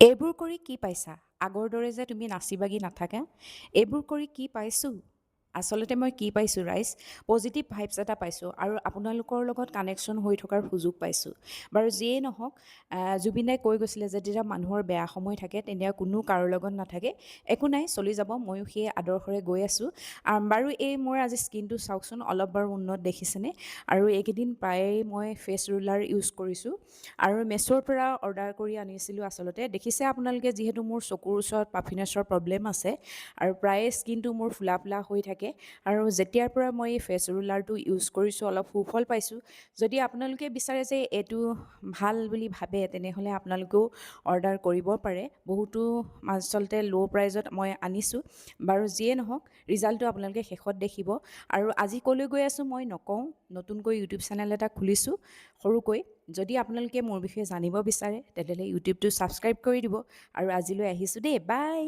এইবোৰ কৰি কি পাইছা? আগৰ দৰে যে তুমি নাচি বাগি নাথাকা, এইবোৰ কৰি কি পাইছোঁ? আচলতে মই কি পাইছোঁ ৰাইজ, পজিটিভ ভাইবছ এটা পাইছোঁ আৰু আপোনালোকৰ লগত কানেকশ্যন হৈ থকাৰ সুযোগ পাইছোঁ। বাৰু যিয়েই নহওক, জুবিনদাই কৈ গৈছিলে যে যেতিয়া মানুহৰ বেয়া সময় থাকে তেতিয়া কোনো কাৰো লগত নাথাকে। একো নাই, চলি যাব, ময়ো সেই আদৰ্শৰে গৈ আছোঁ। বাৰু এই মোৰ আজি স্কিনটো চাওকচোন, অলপ বাৰু উন্নত দেখিছেনে? আৰু এইকেইদিন প্ৰায়ে মই ফেচ ৰোলাৰ ইউজ কৰিছোঁ আৰু মেছ'ৰ পৰা অৰ্ডাৰ কৰি আনিছিলোঁ। আচলতে দেখিছে আপোনালোকে, যিহেতু মোৰ চকুৰ ওচৰত পাফিনেছৰ প্ৰব্লেম আছে আৰু প্ৰায়ে স্কিনটো মোৰ ফুলা ফুলা হৈ থাকে, আৰু যেতিয়াৰ পৰা মই এই ফেচ ৰোলাৰটো ইউজ কৰিছোঁ অলপ সুফল পাইছোঁ। যদি আপোনালোকে বিচাৰে যে এইটো ভাল বুলি ভাবে, তেনেহ'লে আপোনালোকেও অৰ্ডাৰ কৰিব পাৰে। বহুতো আচলতে ল' প্ৰাইজত মই আনিছোঁ। বাৰু যিয়ে নহওক, ৰিজাল্টটো আপোনালোকে শেষত দেখিব। আৰু আজি ক'লৈ গৈ আছোঁ মই নকওঁ। নতুনকৈ ইউটিউব চেনেল এটা খুলিছোঁ সৰুকৈ। যদি আপোনালোকে মোৰ বিষয়ে জানিব বিচাৰে, তেনেহ'লে ইউটিউবটো ছাবস্ক্ৰাইব কৰি দিব। আৰু আজিলৈ আহিছোঁ দেই, বাই।